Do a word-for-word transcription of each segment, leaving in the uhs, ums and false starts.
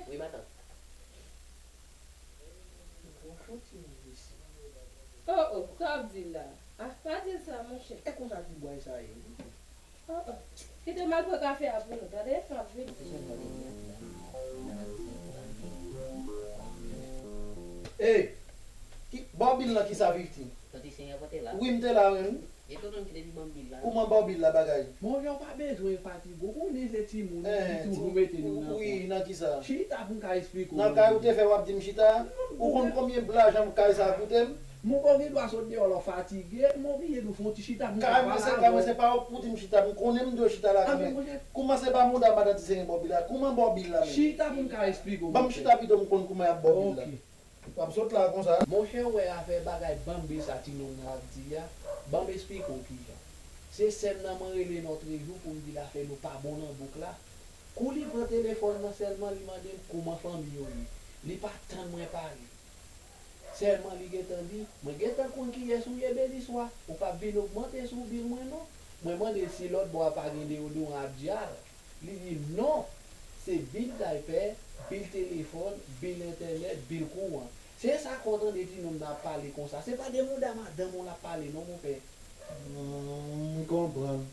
Wi, matant. Ou fouti m visi. Oh, oh, sa w ap di la? Ah, pa di l sa, monchè. E konsa ti bway sa ye wi. Oh, oh. Kite m al pran kafe a pou nou, tande? M ap vini. Ey, ki, bò bil nan kisa fifty? Tanti Senyè pote la. Wi, m te la menm. E tonton ki te di ban m bil la. Kouman bò bil la bagay? Monchè, ou pa bezwen fatige, ou konnen se timoun ki Eh, toujou mete nou nan wi, kòb. Nan kisa? Chita pou m ka esplike w. Nan kay ou te fè w ap di m chita? Ou konn konbyen lajan kay sa a koute m? Mon kò gen dwa sot deyò lè w fatige, men w bliye di w fè yon ti chita pou m ka Kay mwen pale se avè kay mwen, w. Se pa w pou di m chita, m konnen m dwe chita la Ah, men kanmenm. monchè, Kouman se pa mouda madan Ti Senyè bò bil la? Kouman bò bil la menm? Chita pou m ka esplike w. Ban m chita pito m konn kouman y ap bò bil la. Ok. W ap sot la konsa? Monchè, w wè afè bagay ban m bil sa ti nonm nan ap di a, ban m esplike w kijan. Se sè m nan mwen rele Nòtrejou pou m di l afè nou pa bon nan bouk la. Kou li pran telefòn nan sèlman, li mande m kouman fanmi yo ye. Li pa tann mwen pale. Sèlman li gentan di, mwen gentan konn kiyès ou ye Beliswa, ou p ap vin ogmante sou bil mwen non. Mwen mande l si lòt bò a pa gen deyodoran ap djal. Li di m non, se bil daypè, bil telefòn, bil entènèt, bil kouran. Se sa k fè w tande ti nonm nan ap pale konsa. Se pa de mouda madanm ou l ap pale non, monpè. Hmm, m konprann.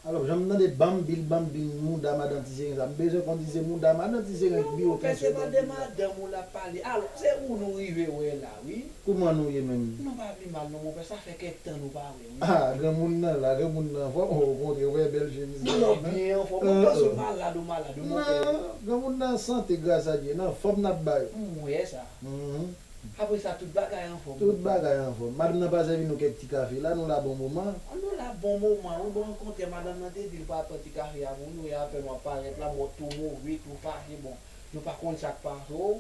Alò, jan m tande ban m bil, ban m bil, mouda madan Ti Seren sa, m bezwen konn si se mouda madan Ti Seren ki pi wo tansyon. Non, monpè, se pa de madanm ou l ap pale. Alò, se ou nou rive wè la, wi. Kouman nou ye menm? Nou pa pi mal non, monpè, sa fè kèk tan nou pa wè, wi. Ah, granmoun nan la, granmoun nan anfòm, o kontrè, ou wè bèl je misye. Nou byen anfòm, ou panse w malad ou malad, wi, monpè. Non, granmoun nan an sante, gras a Dye, nan fòm n ap ba yo. M wè sa. Mhm. Apre sa, tout bagay anfòm. Tout bagay anfòm. Madanm nan pa sèvi nou kèk ti kafe la, nou la bon moman. An nou la bon moman, wi, bon, okontrè, madanm nan te di l pral pran ti kafe a pou nou, e apèn w ap parèt la, bon, tou move, tou fache, bon, nou pa konn sa k pase w,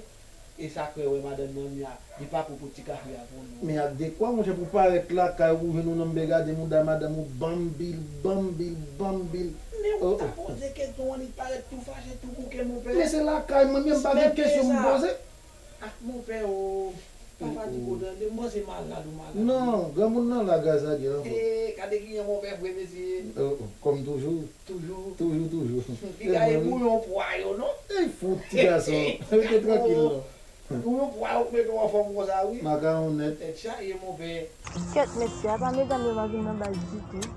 e sa k fè, wè, madanm nan vini a, li pa pran pou ti kafe a pou nou. Men ak dekwa, monchè, pou parèt lakay ou, pou jwenn yon nonm byen gade mouda madanm ou, ban m bil, ban m bil, ban m bil. Men ou ta poze kesyon an, li parèt tou fache, tou bouke, monpè. Men se lakay mwen, men m pa gen kesyon m poze. Ah, monpè, o, pa fatige w tande, m panse malad ou malad. Non, granmoun nan la, gras a Dye, anfòm. E, gade kijan monpè vre, mesye. Oh, oh, kòm toujou. Toujou. Toujou, toujou. Li gaye bouyon pwa yo, non? Ey, fout, ti gason. Rete trankil, non. Bouyon pwa yo k mete w anfòm konsa, wi. Makawon nèt. Tèt chaje, monpè. Kèt mesye, apa medam yo pa vin nan baz ditou.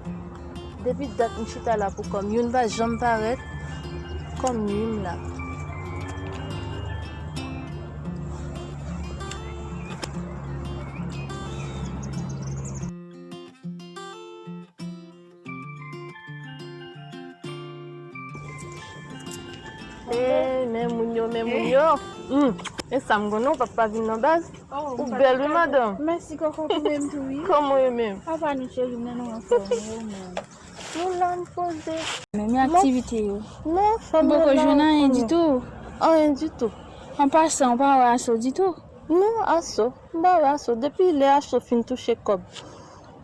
Depi dat m chita la pou kòm, youn pa janm parèt kòm youn la. Hey, men moun yo, men moun yo. Hmm. E sa m konnen, ou p ap pa vin nan baz. Ou bèl wi, madanm. Mèsi kòkò, ou menm tou wi. Kòman w ye menm? Apa nou cheri m nan, nou anfòm wi ou menm? Nou la n poze. Men men aktivite yo. Non, fanm yo la. Ou poko jwenn anyen ditou? Anyen ditou. An pasan, ou pa wè Aso ditou? Non, Aso. M pa wè Aso. Depi lè Aso fin touche kòb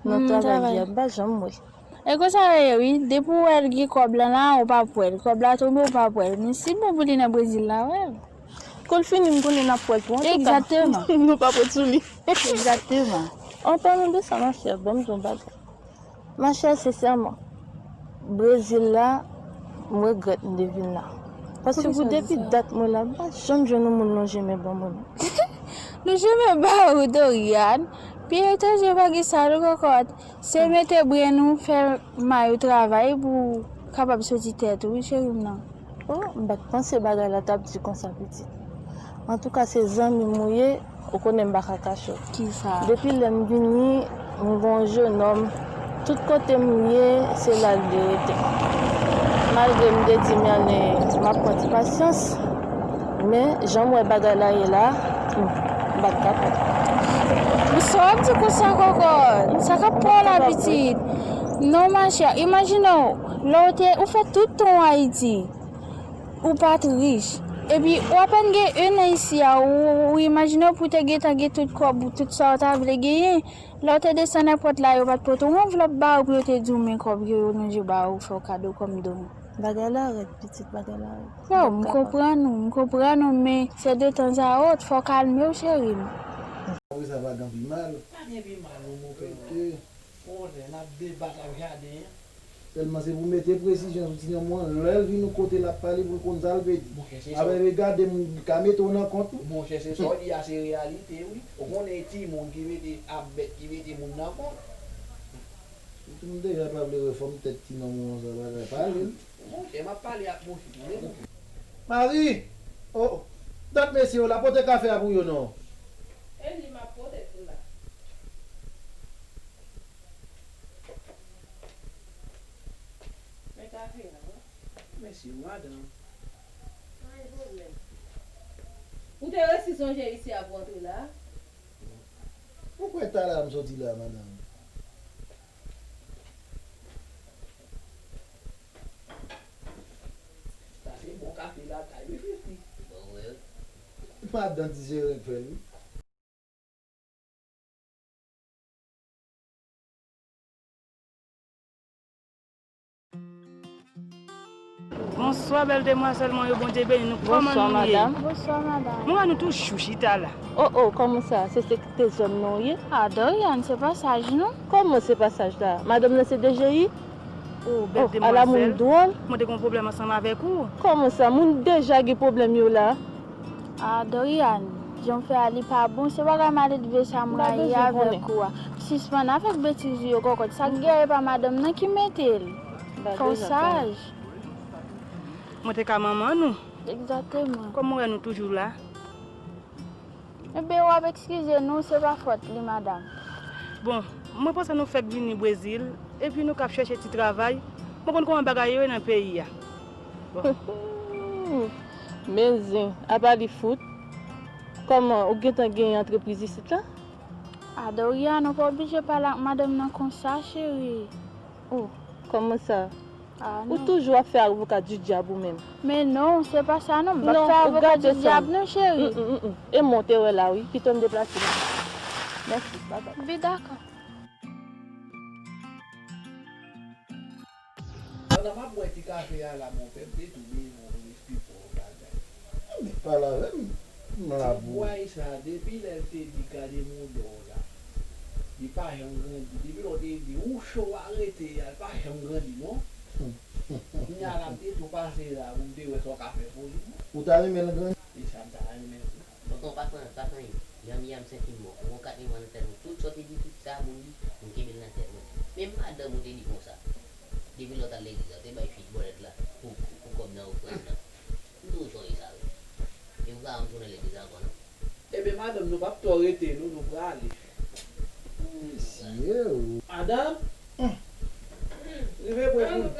nan travay li a, m pa janm wè l. E konsa l ye wi, depi w wè l gen kòb lan la, ou p ap wè l. Kòb la tonbe, ou p ap wè l. Men si l bon pou li nan Brezil la, wè l. Kou l fini, m konnen n ap wè l tou. Antouka, nou p ap ret sou li. Egzakteman. An palan de sa, machè, ban m di w yon bagay. Machè, sensèman, Brezil la, m regrèt m te vin la. Paske pou depi dat mwen la, m pa janm jwenn yon moun lonje men ban mwen non. Lonje men ba ou, Doriane. Peyi etranje pa gen sa non, kòkòt. Se mete bren ou, fè may ou travay pou w kapab soti tèt ou, wi, cheri m nan. Oh, m pa t panse bagay la t ap di konsa, pitit. Antouka, se zanmi m ou ye, ou konnen m pa ka kache w. Kisa? Depi lè m vini, m gen yon jenòm, tout kote m ye, se la l vle rete. Malgre m te di Merlin m ap pran ti pasyans, men jan m wè bagay la ye la, m pa t kapab. Sa w ap di konsa, kòkò? Sa k ap pran w la, pitit? Non, machè, imajine w, lè w te, ou fè tout tan w Ayiti, ou pa t rich. Epi, w apèn gen en an isi a, ou, ou imajine w pou w te gentan gen tout kòb ou, tout sa w ta vle genyen. Lè w te desann èpòt la, yo pa t pote w anvlòp ba ou pou yo te di w men kòb yo, yo lonje ba ou, fè w kado kòm don. Bagay la rèd, pitit, bagay la rèd. Yo, m konprann ou, m konprann ou, men se de tan a ot, fò w kalme w, cheri m. Apre sa, pa gen pi mal. Pa gen pi mal, non, monpè. Oke. Bon, lè n ap debat ak jaden an. Sèlman se pou mete presizyon sou ti nonm lan, lè l vin yon kote l ap pale pou l konn sa l vle di. Monchè, se sa. Apre, gade m ka mete w nan kont tou. Monchè, se sa w di a, se reyalite, wi. Ou konnen e timoun ki mete, ap bèt ki mete moun nan kont. M deja pa vle wè fòm tèt ti nonm lan sa, bagay pale l. Monchè, m ap pale ak monchè, tande m. Mari! Oh, oh. Dat mesye yo la, pote kafe a pou yo non. E li m ap pote l la. Men kafe a, wi. Mèsi, madanm. Pa gen pwoblèm. Ou te resi sonje isi a pou antre la? Ou kwè talè a m soti la, madanm? Sa se bon kafe lakay, wi, Fifi. Bon, wi. Madanm ti seren k fè l, wi. Bonswa, bèl demwazèl mwen yo, Bondye beni nou. Kòman nou ye? Bonswa, madanm. Bonswa, madanm. Mwen wè nou toujou chita la. Oh, oh, kòman sa? Se sektè zòn nan w ye? Ah, Dorian, se pasaj nou. Kòman se pasaj la? Madanm nan se D G I? Oh, bèl demwazèl. Oh, ala moun dwòl. Mwen te gen yon pwoblèm ansanm avèk ou. Kòman sa? Moun deja gen pwoblèm yo la. Ah, Dorian, jan w fè a, li pa bon. Se bagay maledve sa m rayi avèk ou a. Sispann avèk betiz ou yo, kòkòt. Sa k genyen pa madanm nan ki mete l. Fò w saj. Mwen te ka manman nou. Egzakteman. Kòm mwen wè nou toujou la. Ebyen, w ap eskize nou, se pa fòt li, madanm. Bon, mwen panse nou fèk vini Brezil, epi nou k ap chèche ti travay. Mwen konn kòman bagay yo ye nan peyi a. Bon. Men zen, apa li fout? Kòman, ou gentan gen antrepriz isit la? A, Dorian, ou pa oblije pale ak madanm nan konsa, cheri. Oh, kòman sa? Ah, non. Ou toujou ap fè avoka di dyab ou menm. Men non, se pa sa non, m p ap fè avoka di dyab non, cheri. Mm, mm, mm, mm. E mwen te wè la, wi. Pito m deplase la. Mèsi, bye bye. Bi dakò. Pandan m ap bwè ti kafe a la, monpè, m te tou bezwen yon espri fò bagay. Ann met pale avè m. M la pou. Ti bway sa, depi lè l te di gade mouda w la, li pa janm grandi. Depi lè w te di ou cho a rete a, li pa janm grandi non. Kounye a la m te tou pase la pou m te wè sa w ka fè pou li. Ou ta renmen l grandi? E sa m ta renmen tou. Tonton, pa fè anyen, pa fè anyen. Yamyam senk mil mò. Ou gon kat mil mò nan tèt mwen. Tout sa w te di, tout sa moun di, m kenbe l nan tèt mwen. Menm madanm ou te di konsa. Depi lè w t al legliz la, w te bay fi bòlèt la pou, pou, pou kòb nan ofrann nan. M toujou sonje sa, wi. E ou ka ann tounen legliz la ankò, non? Ebyen, madanm, nou p ap twò rete, non, nou prale. Mesye, o. Madanm? Rive bwè pou nou.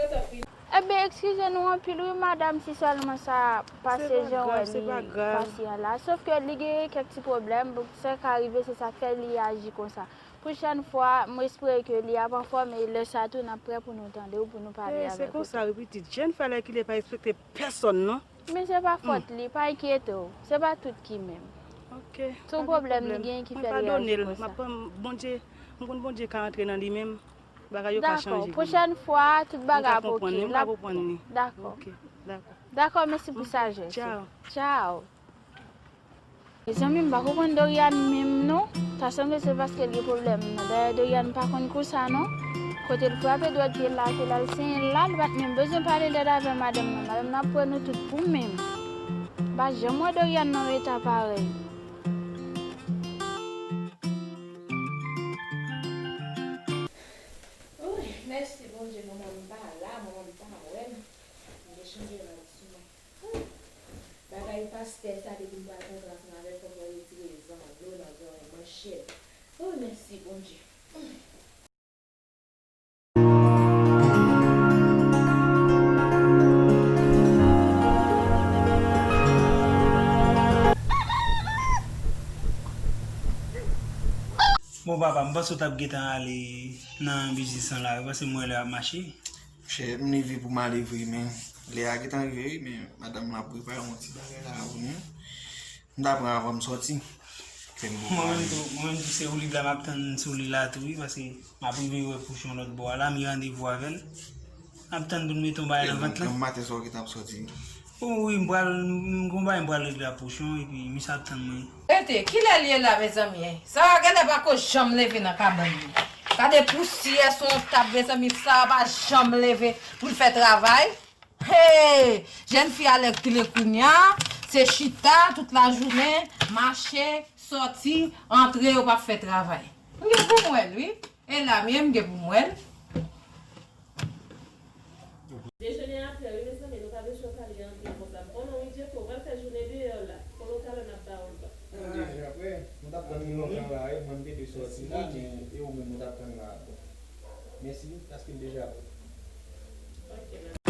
Ebyen, eskize nou anpil, wi, madanm, si sèlman sa pase jan w wè li pase an la. Sòf ke li gen kèk ti pwoblèm, bon, sa ka rive, se sa k fè li aji konsa. Pwochèn fwa, m espere ke li ap anfòm e lè sa tou n ap prè pou nou tande w, pou nou pale avèk ou. Se konsa wi pitit. Jèn fè alèkile pa respekte pèsòn non. Men se pa fòt li, pa enkyete w. Se pa tout ki menm. Ok. Se yon pwoblèm li genyen ki fè li aji konsa. Mwen padone l. M ap pran Bondye, m konn Bondye ka antre nan li menm. Bagay yo ka chanje pou li. Dakò. Pwochèn fwa, tout bagay ap oke. M ka konprann li, m ka konprann li. Dakò. Ok, dakò. Dakò, mèsi pou sajès ou. Tchao. Tchao. Mezanmi, m pa konprann Dorian menm non. Ta sanble se paske l gen pwoblèm nan. Dayè Dorian pa konn konsa non. Kote l frape dwèt pye l la, ke l al senyen l la, li pa t menm bezwen pale lèd avè madanm nan. Madanm nan ap pran nou tout pou menm. M pa janm wè Dorian nan yon eta parèy. Woy, mèsi Bondye, manman m pa la, manman m pa wè m. M te chanje rad sou mwen. Bagay pastè sa depi m pral kontre ansanm avè l fòk mwen retire zanno nan zòrèy mwen chèf. Oh mèsi Bondye. Bon papa, m panse w t ap gentan ale nan biznis lan la wi, paske m wè lè ap mache. Monchè, m leve pou m ale vre, men lè a gentan rive wi, men madanm lan ap prepare yon ti bagay la pou nou. M ta pran avan m sòti. Fè m bon. Mwen menm tou, mwen menm tou se ou li la m ap tann sou li la tou wi, paske m ap rive wè Pouchon lòt bò a la, m gen randevou avè l. M ap tann pou l mete yon bagay nan vant lan. Demen maten sa w gentan ap sòti? Bon wi, m pral, m gon bagay m pral regle ak Pouchon, epi misye ap tann mwen. Rete, kilè l ye la mezanmi? Sa a genlè pako janm leve nan kabann li. Gade pousyè sou yon tab, mezanmi, sa pa janm leve pou l fè travay. Hey! Jèn fi a lè kile kounya, se chita tout lajounen, mache, sòti, antre, yo p ap fè travay. M gen pou m wè l, wi. E la m ye, m gen pou m wè l. Dejene aprè, wi, mezanmi, nou pa bezwen pale anpil konsa. M konnen w, Djeko, w pral fè jounen deyò la. Konnen w talè n ap ba w l. Mwen deja prè. Nou t ap tann li lontan la, wi. Mwen, m te dwe sòti la, men e ou menm, nou t ap tann la. Bon. Mèsi, paske m deja prè. Ok, mèsi.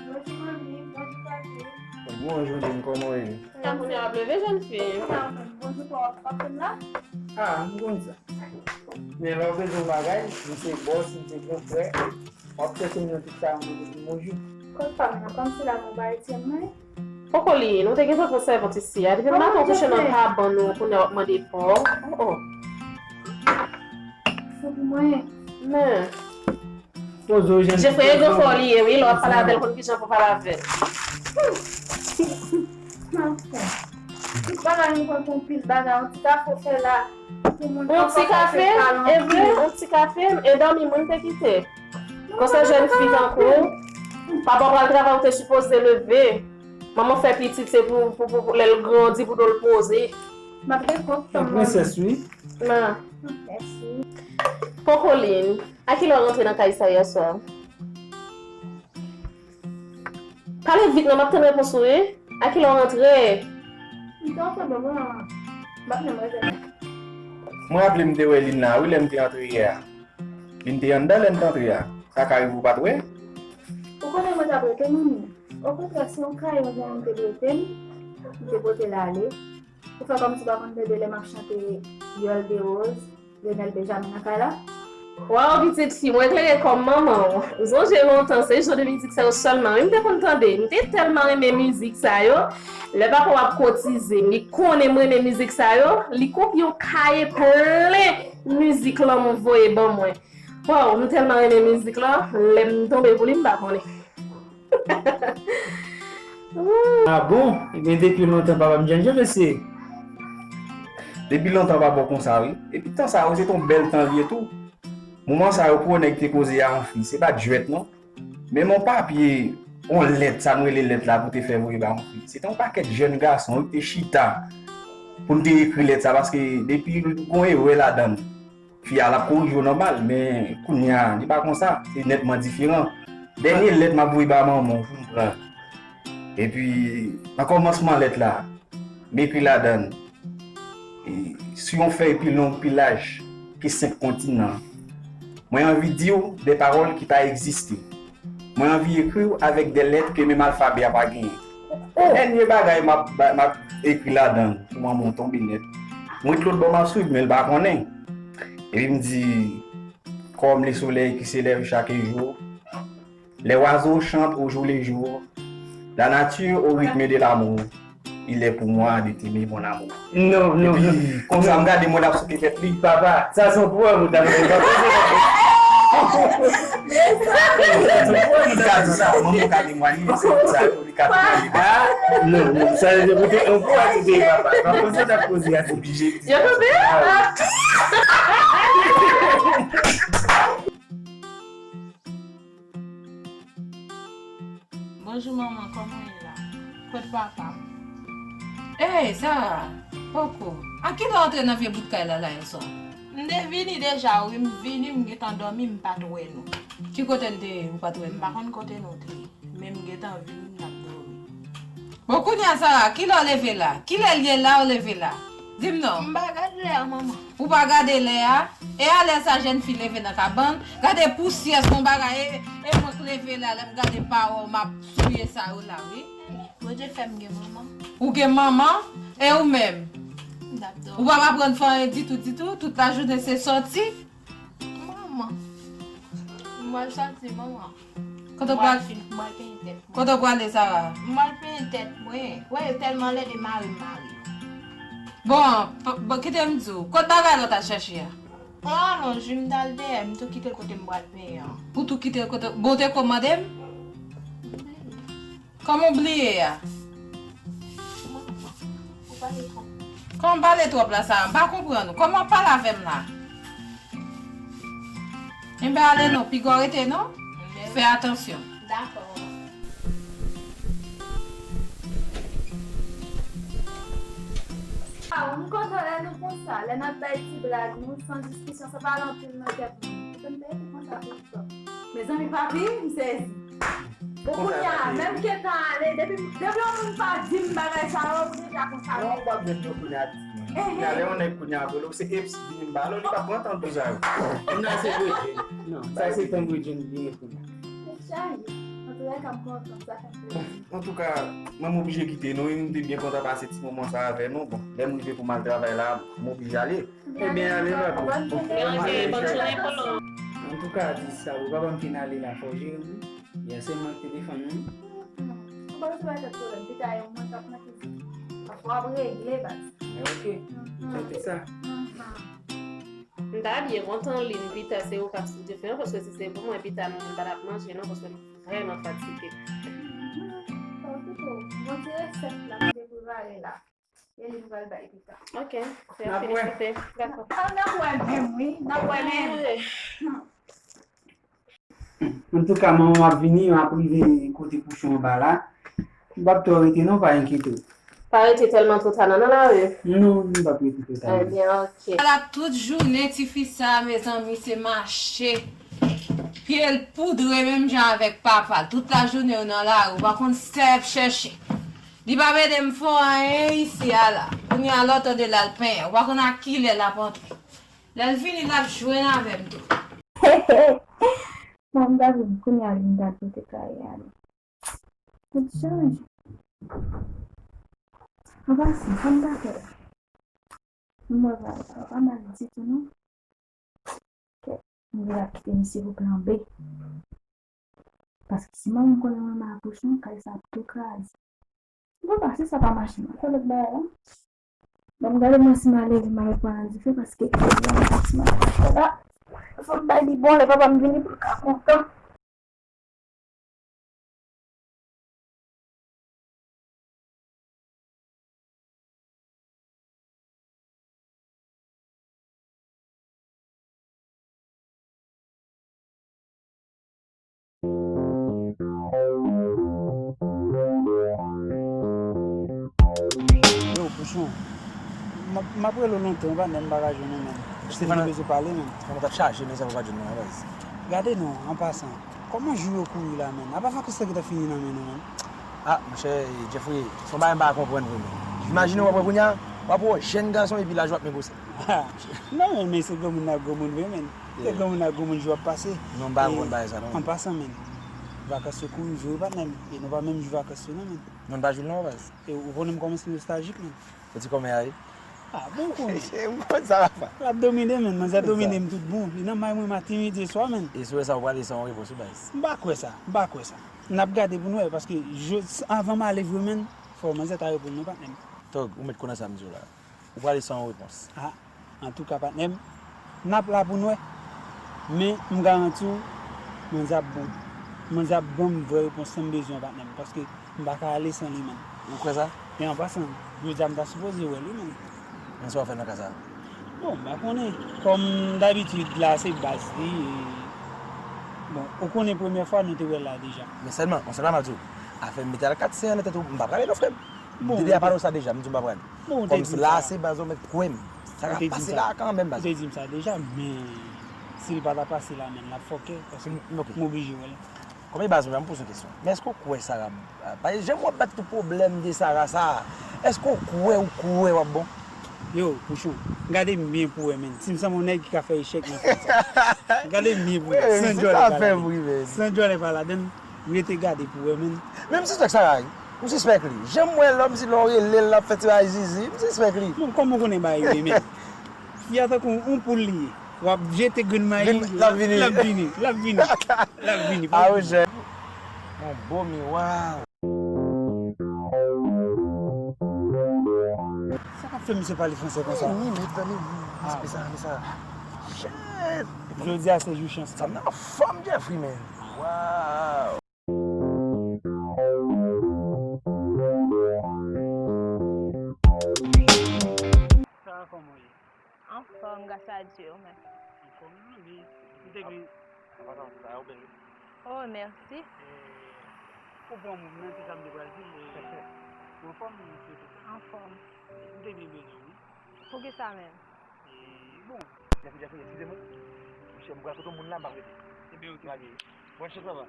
Bonjou, manmi. Bonjou, papi. Bonjou, Jandine. Kòman w ye? Kòman w ap leve, jèn fi? Bonjou, pa w ap la? Ah, m konn sa. Men lè w bezwen yon bagay, m se bòs, m se gran frè. W ap chèche m nan tout sa, m di bonjou. Kot pa m nan, kòmsi la m ba etyen mwen. Poko li, nou te gentan pran sèvant isi a. Depi maten w kouche nan kabann ou, kounye a w ap mande pa w. Oh, oh. Fout mwen. Men. Poze w, jèn fi. Jefrey e gwo fò li ye, wi. Lè w ap pale avè l, konn kijan pou pale avè l. Tout bagay nou konn pran pil bagay, yon ti kafe w fè la. Pou moun yon ti kafe, e vre, yon ti kafe, e dòmi mwen te kite. Konsa jèn fi tankou w, papa w pral travay, ou te sipoze leve. Manman fè pitit, se pou, pou, pou, pou lè l grandi, pou do l poze. M ap gen kòk tann manman. Prensès, wi. Ma. Mèsi. Pokolin, a kilè w rantre nan kay sa yè swa? Pale vit non, m ap tann repons ou wi. A kilè w rantre? M te antre bon, bon, manman. M pa t menm rete la. Mwen raple m te wè Lin la wi lè m te antre yè a. Lin te anndan lè m t antre a. Sa ka rive ou pa t wè? Ou konnen mwen t ap rete manmi. Okontrè, se yon kaye yon zanmi m te prete m, m te pote l ale. Ou fè kòmsi w pa konn tande lè m ap chante Yòl de Woz, Lionel Benjamin nan kay la? Waw, pitit fi, mwen klere kòm manman w. M sonje lontan, se jan de mizik sa yo sèlman wi m te konn tande. M te tèlman renmen mizik sa yo. Lè papa w ap kotize m, li konnen m renmen mizik sa yo, li konpli yon kaye plen mizik lanmou voye ban mwen. Waw, m tèlman renmen mizik la, lè m tonbe pou li, m pa konnen. Ah bon? Ebyen, depi lontan papa m djandjan, mesye. Depi lontan pa bon konsa, wi. Epi tan sa yo, se t on bèl tan li ye tou. Moman sa yo, pou yon nèg te koze a yon fi, se pa t jwèt, non. Menm yon papye, yon lèt, sa nou rele lèt la, pou te fè voye ba yon fi. Se t on pakèt jèn gason, wi, ki te chita pou n te ekri lèt sa, paske depi gon erè ladan l, fi a, l ap korije w nòmal, men kounye a, li pa konsa, se nètman diferan. Dènye lèt m ap voye ba manman w pou m pran. Epi, nan kòmansman lèt la, m ekri ladan l, e, sou yon fèy pi long, pi laj ke senk kontinan, mwen anvi di w de pawòl ki pa egziste. Mwen anvi ekri w avèk de lèt ke menm alfabè a pa genyen. Dènye bagay m ap, m ap ekri ladan l pou manman w tonbe nèt. Mwen t lòt bò m ap swiv, men l pa konnen. Epi m di, comme le soleil qui se lève chaque jour, les oiseaux chantent au jour le jour, la nature au rythme de l'amour. Il est pour moi de t'aimer, mon amour. Non, non, non. Epi, konsa, m gade moun ap sote tèt li. Papa, sa se yon pwèm ou ta mete. Sa se yon pwèm ou ta di sa. Manman ka temwaye, se sa, li ka temwaye. Ah, non, non, sa se pou te yon pwèm ou te, papa. Papa, sa t ap koze a, se oblije di. Yo konprann? Ah, wi. Bonjou manman, kòman w ye la? Kot papa m? Ey, Zara, poko. A kilè w antre nan vye bout kay la, la, yè swa? M te vini deja, wi, m vini, m gentan dòmi, m pa t wè nou. Ki kote n te ye, ou pa t wè nou? M pa konn kote nou te ye, men m gentan vini, m t ap dòmi. Bon, kounye a, Zara, kilè w leve la? Kilè l ye la, w leve la? Di m non. M pa gade lè a, manman. Ou pa gade lè a? E a lè sa jèn fi leve nan kabann? Gade pousyè s on bagay, e, e mwen k leve la, lè m gade pawòl, m ap souye sa yo la, wi. Bondye fè m gen manman. Ou gen manman? E ou menm? M t ap dòmi. Ou p ap aprann fè anyen ditou, ditou? Tout lajounen se sòti? Manman. M pral sòti, manman. Kote w pral? M pral fin, m pral penyen tèt mwen. Kote w prale, Sara? M pral penyen tèt mwen. Wè, yo tèlman lèd e mare m mare. Bon, p-, bon, kite m di w. Kot bagay la w t al chèche a? On alonj, wi, m t al dèyè, m tou kite l kote m pral penyen an. Ou tou kite l kote, bon, w te kòmande m? M bliye. Kòman w bliye a? Manman, ou pale twòp. Kòman pale twòp la sa? M pa konprann ou. Kòman w ap pale avè m la? Enben ale non, piga w rete non. Fè atansyon. Dakò. Ah, m kontan lè nou konsa, lè n ap bay ti blag nou, san diskisyon, sa pale anpil nan tèt nou. Kite m te rete konsa pou Mezanmi, papi, m sezi. Bon, kounye a, menm ke tan ale, depi, depi yon moun pa di m bagay sa yo, m deja konsa. Non, ou p ap jwenn yo kounye a, di mwen. Kounye a, lè yon nèg kounye a apre l, ou se eps vini m ba l, li p ap pran tan pou sa yo. Kounye a, se vre. Non, sa se tan vre, John, vini kounye a. Antouka, m kontan, sa fè m plezi. Antouka, mwen, m oblije kite nou, wi, m te byen kontan pase ti moman sa avè nou. Bon, lè m rive pou m al travay la, m oblije ale. Ebyen, ale, papi. Ok, bòn jounen, Polo. Antouka, di sa, ou pa ban m fin ale la, fò w jere m wi. Yè se mwen ki te defann ou. Ou pa bezwen bay tèt pwoblèm, pita e mwen k ap nan kizin. Fò w ap regle, baz. Men ok, m swete sa. M ta byen kontan li, pita se ou k ap sou dife an, paske si se pou mwen, pita nou menm pa t ap manje non, paske nou vrèman fatige. Bon, pito, bon ti resèt la, m te prepare la. E li m pral bay pita. Ok, se yon felisite. Dakò. Ah, n ap wè menm, wi. N ap wè menm. Antouka, manman m ap vini, m ap rive kote pouchon anba la. M p ap twò rete non, pa enkyete w. Pa rete tèlman twò ta nan, nan lari. Non, m p ap rete twò ta non. Ebyen, ok. Ala tout jounen tifi sa, mezanmi, se mache. Pye l poudre menm jan avèk papa l. Tout lajounen yo nan lari, ou pa konn sa y ap chèche. Li p ap ede m fè anyen isi a la. Kounye a lè w tande l al penyen, ou pa konn a kilè l ap antre. Lè l vini, l ap jwenn avè m tou. Bon, m ta vin kounye a, vin gade kote kay ale. Tout chanje. An pasan, sa m ta fè la? M wè pa, pa, pa mal ditou non. Kèt, m genlè ap kite misye pou plan B. Paske si manman m konnen mwen mal pouchon, kay sa ap tou kraze. Bon, pa, si sa pa mache, m ap fè lòt bagay la. Bon, m gade mwen si m ale, m ale pran nan dife, paske si m ale fè la, fò m bay li bon, lè papa m vini pou l ka kontan. Yo, pouchon, m ap, m ap rele w lontan, wi, patnè, m pa ka jwenn ou menm. Stefano, m bezwen pale, menn. Stefano t ap chaje, men sa pa jwenn nan baz. Gade non, an pasan. Kòman jou yo kouri la, menn? Apa vakans lan gentan fini nan men nou, menn? Ah, monchè, Jeffrey, se yon bagay m pa ka konprann vre, menn. Imajine w ap wè kounye a, w ap wè yon jèn gason epi laj w ap negosye. Non, menn, men se granmoun nan granmoun vre, menn. Se granmoun nan granmoun jou ap pase. Non, m pa konprann bagay sa, non. An pasan, menn. Vakans yo kouri vre, wi, patnè m. E nou pa menm jou vakans yo, non, menn. Non, pa jou l non, baz. E ou konnen m kòmanse nostaljik, menn. Ou di kòman y a ye? Ah, bon, ou konnen. M konn sa, papa. L ap domine, menn. Manzè domine m tout bon. Li nan may mwen maten, midi e swa, menn. E si w wè sa, ou prale san yon repons, wi, baz. M pa kwè sa. M pa kwè sa. N ap gade pou n wè, paske je, anvan m ale vre, menn, fò manzè ta reponn mwen, patnè m. Tòg, ou mèt konnen sa m di w la. Ou prale san yon repons. Ah, antouka, patnè m, n ap la pou n wè. Men, m garanti w, manzè ap bon. Manzè ap ban m vrè repons lan m bezwen an, patnè m, paske m pa ka ale san li, menn. Ou kwè sa? E an pasan, jodi a m ta sipoze wè l wi, menn. Men sa w ap fè nan ka sa? Bon, m pa konnen. Kòm dabitid, la se baz li, e, bon, ou konnen premyè fwa nou te wè l la deja. Men sèlman, yon sèl bagay m ap di w, afè m mete al kat se an nan tèt ou, m pa prale non, frè m. Bon, m te deja pale w sa deja, m di m pa prale. Bon, ou te di m sa. Kòm la se baz ou mèt kwè m. Sa ka pase la kanmenm, baz. Ou te di m sa deja, men si l pa ta pase la, menn, l ap fòkè, paske m oblije wè l. Kòm e baz mwen, m poze yon kesyon. Men èske w kwè Sara, pa janm w ap bat pou pwoblèm de Sara sa a. Èske w kwè, ou kwè w ap bon? Yo, Pouchon, gade m byen pou wè, menn. Si m sanble yon nèg ki ka fè echèk nan fim sa. Gade m byen pou wè. San djòlè pa ladann. San djòlè pa ladann. Rete gade pou wè, menn. Men m sispèk Sara wi. M sispèk li. Jan m wè l la, m si lè w rele l, l ap fè ti bagay zizi. M sispèk li. Bon, kòman w konnen bagay yo ye, menn? Fi a tankou yon poul li ye. W ap jete grenn mayi, l ap vini. L ap vini. L ap vini. L ap vini. Ah, wi, jè. Yon bo miwa. Sa k ap fè misye pale fransè konsa? Ni, ni, ni, ni, ni, ni, sa, ni sa. Shit! Jodi a se jou chans. Sa nan fòm Jeffrey, man. Wow! Sa kòman w ye? Anfòm, gras a Dye, ou menm? Anfòm, wi. M te vin. Apa sa, sa yo bèl, wi. Oh, mèsi. Eh, ou pran mouvman, se sa m te pral di, eh, ou anfòm, mesye, se sa? Anfòm. M te byen bezwen w, wi. Poukisa menm? Eh, bon. Jeffrey, Jeffrey, eskize mwen. Monchè, m pral kote yon moun la, m p ap rete. Ebyen, oke. Mwen ale. Bòn chans, papa.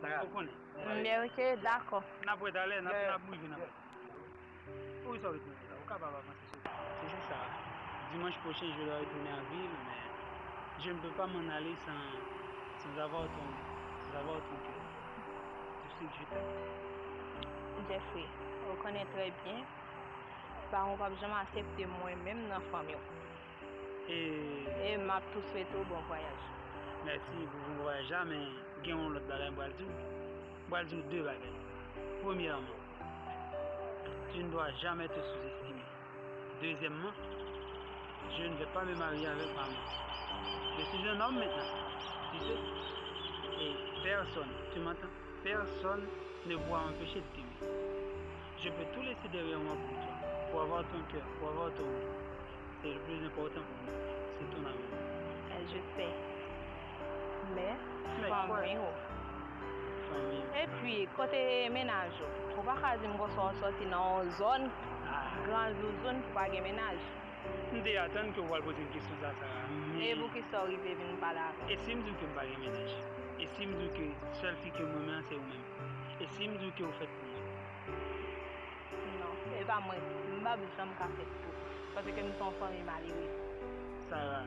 Sara. Ou konnen. M byen, oke, dakò. N ap wè talè, n ap, n ap rive, n ap wè. Poukisa w ret mete la? Ou kapab avanse soti. Se jis sa. Dimanche prochain, je dois retourner en ville, mais je ne peux pas m'en aller sans, sans avoir ton, sans avoir ton cœur. Tu sais que je t'aime. Jeffrey, ou konnen trè byen, paran w p ap janm aksepte mwen menm nan fanmi w. E e m ap tou swete w bon vwayaj. Mèsi pou bon vwayaj la, men gen yon lòt bagay m pral di w. M pral di w de bagay. Premyèman, tu ne dois jamais te sous-estimer. Deuxièmement, je ne vais pas me marier avec maman. Je suis un homme maintenant, tu sais. Et personne, tu m'entends? Personne ne pourra m'empêcher de t'aimer. Je peux tout laisser derrière moi pour toi, pour avoir ton cœur, pour avoir ton oui. C'est le plus important pour moi, c'est ton amour. Eh, je sais. Men, fanmi w. Fanmi w. Epi, kote mennaj ou? Ou pa ka di m konsa w soti nan yon zòn gran zouzoun pou pa gen mennaj. M te atann ke w pral poze m kesyon sa, Sara, men. E poukisa w rive vin pale avè m? E si m di w ke m pa gen mennaj? E si m di w ke sèl fi ke m renmen an se ou menm? E si m di w ke ou fèt pou mwen? Non, e pa mwen. M p ap janm ka fèt pou ou. Paske m se yon fanmi malere. Sara,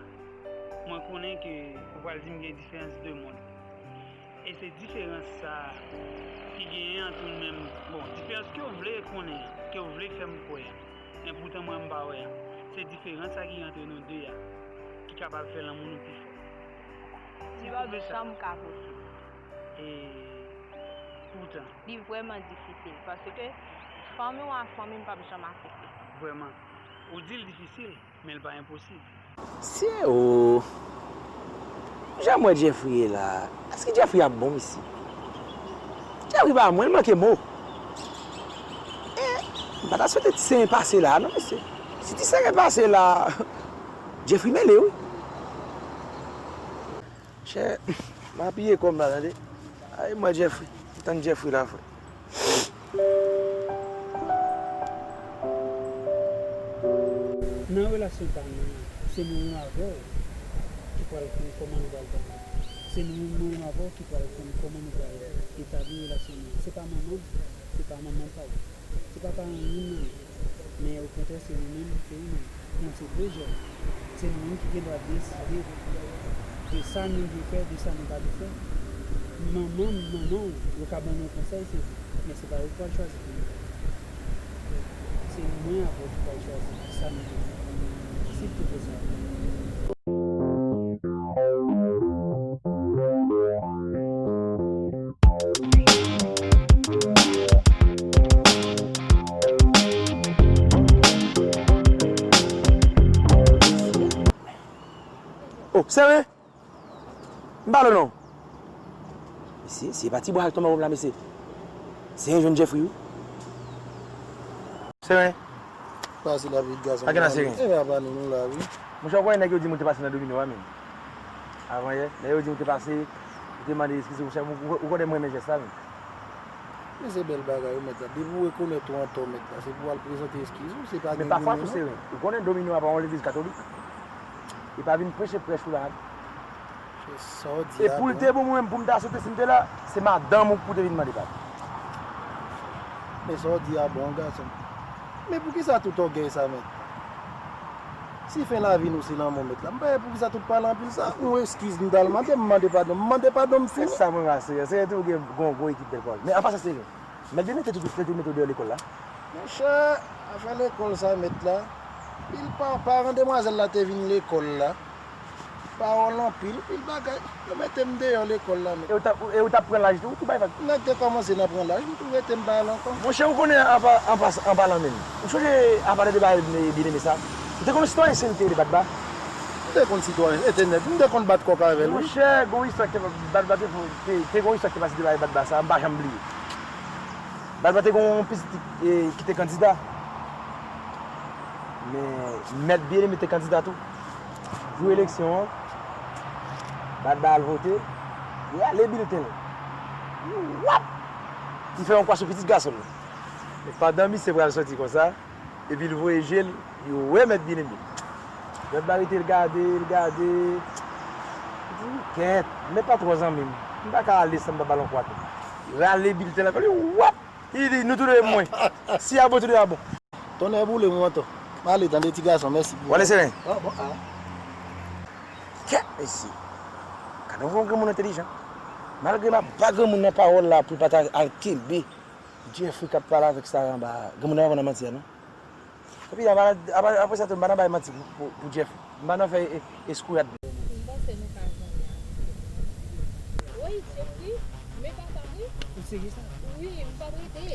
mwen konnen ke ou pral di m gen diferans de mond. E se diferans sa a ki genyen ant nou menm. Bon, diferans ke w vle konnen an, ke w vle fè m kwè an. Men poutan mwen m pa wè an. Se diferans sa ki antre nou de a ki kapab fè lanmou nou pi fò. Li p ap janm ka posib. E poutan. Li vrèman difisil, paske fanmi w a fanmi m p ap janm aksepte. Vrèman. Ou di l difisil, men l pa enposib. Sye o! Jan m wè Jeffrey ye la, èske Jeffrey ap bon isi? Jeffrey pa mwen, l manke mo. E, m pa ta swete ti senyen pase la, non, mesye. Si ti senyen pase la, Jeffrey mele, wi. Chè, m apiye kò m la, tande. Ay, mwen Jeffrey. Tann Jeffrey la, frè. Nan relasyon pa nou, se mwen menm avè w ki pral konn kòman nou pral tann. Se nou menm, mwen menm avè w ki pral konn kòman nou pral etabli relasyon nou. Se pa manman m, se pa manman pa w. Se pa paran youn nan yo. Men okontrè, se nou menm, se nou menm. Nou se de jèn. Se nou menm ki gen dwa deside de sa nou dwe fè, de sa nou pa dwe fè. Manman m, manman w, yo ka ban nou konsèy, se vre. Men se pa yo ki pral chwazi pou nou. Se mwen avè w ki pral chwazi sa nou dwe fè. Silvouplè, sa. Oh, sere! M pale w non. Mesye, se pa ti bwa k tonbe wonm la, mesye. Seren jwenn Jeffrey, wi. Seren. Pase la vit gason. Pa gen nan seren. E pa pa nou, nou la, wi. Monchè, ou konnen nèg yo di m ou te pase nan domino a, menm. Avan yè, lè yo di m ou te pase, ou te mande eskiz, monchè, ou, ou, ou konnen m renmen jès la, menm. Men se bèl bagay, wi, mèt la. Depi w rekonèt ou antò, mèt la, se pou w al prezante eskiz ou, se pa gen domino. Men pafwa tou, Seren, ou konnen domino a pa yon legliz katolik. E pa vin preche prèch ou la. Sa w di a bon. E pou l te bon, mwen menm, pou m ta sote, si m te la, se madanm ou pou te vin mande padon. Men sa w di a bon, gason. Men poukisa tout ògèy sa, mèt? Si fen lavi nou se lanmò, mèt la, m pa wè poukisa tout pale anpil sa. Yon eskiz m t al mande, m mande padon, m mande padon, m fini. Se sa mwen rasyone, se tou gen gon gwo ekip bèl pawòl. Men apa sa se vre? Mèt Byen Eme te tou, te tou mete w deyò lekòl la? Monchè, afè lekòl sa mèt la, pil pa, paran demwazèl la te vin lekòl la. Pawòl anpil, pil bagay. Yo mete m deyò lekòl la, men. E ou t ap, e ou t ap pran laj tou, ou tou bay vag? Nèg te kòmanse nan pran laj, m tou rete m pa al ankò. Monchè, ou konnen an pa, an pas, an palan menm. Ou sonje apa de deba Byen Eme sa? Ou te konn sitwayen serye de Batba? M te konn sitwayen, e te nèg, m te konn bat kòk avè l, wi. Monchè, gon istwa ki te, Batba te, te, te gon istwa ki te pase de Batba sa, m pa janm bliye. Batba te gon pitit, e, ki te kandida. Men, Mèt Byen Eme te kandida tou. Jou eleksyon an, Batba al vote, li rale bilten l. Li wap! Li fè yon kwa sou pitit gason l. E pandan misye pral sòti konsa, epi l voye je l, li wè Mèt Byen Eme. Mèt Batba rete, l gade, l gade. Li di, "Kèt, mèt pa twò zanmi m. M pa ka ale san m pa ba l yon kwa tou." Li rale bilten l ankò, li wap! Li di, "Nou tou de mwen. Si a bon, tou de a bon." Tonnè boule m, mantò. M ale tande ti gason, mèsi. W ale seren? Ah, bon, ah. Kèt, mesye. Gade yon granmoun entèlijan. Malgre m ap ba granmoun nan pawòl la pou l pa ta al kenbe Jeffrey k ap pale avèk Sarah anba a, granmoun nan pa konn nan manti a, non. Epi, apre, apre, apre sa tou, m pa nan bay manti pou, pou, pou Jeff. M pa nan fè e-, eskwad. M panse nou ka zanmi avèk yo. Woy, Jeffrey, men papa m wi. Ou serye sa? Wi, m p ap rete.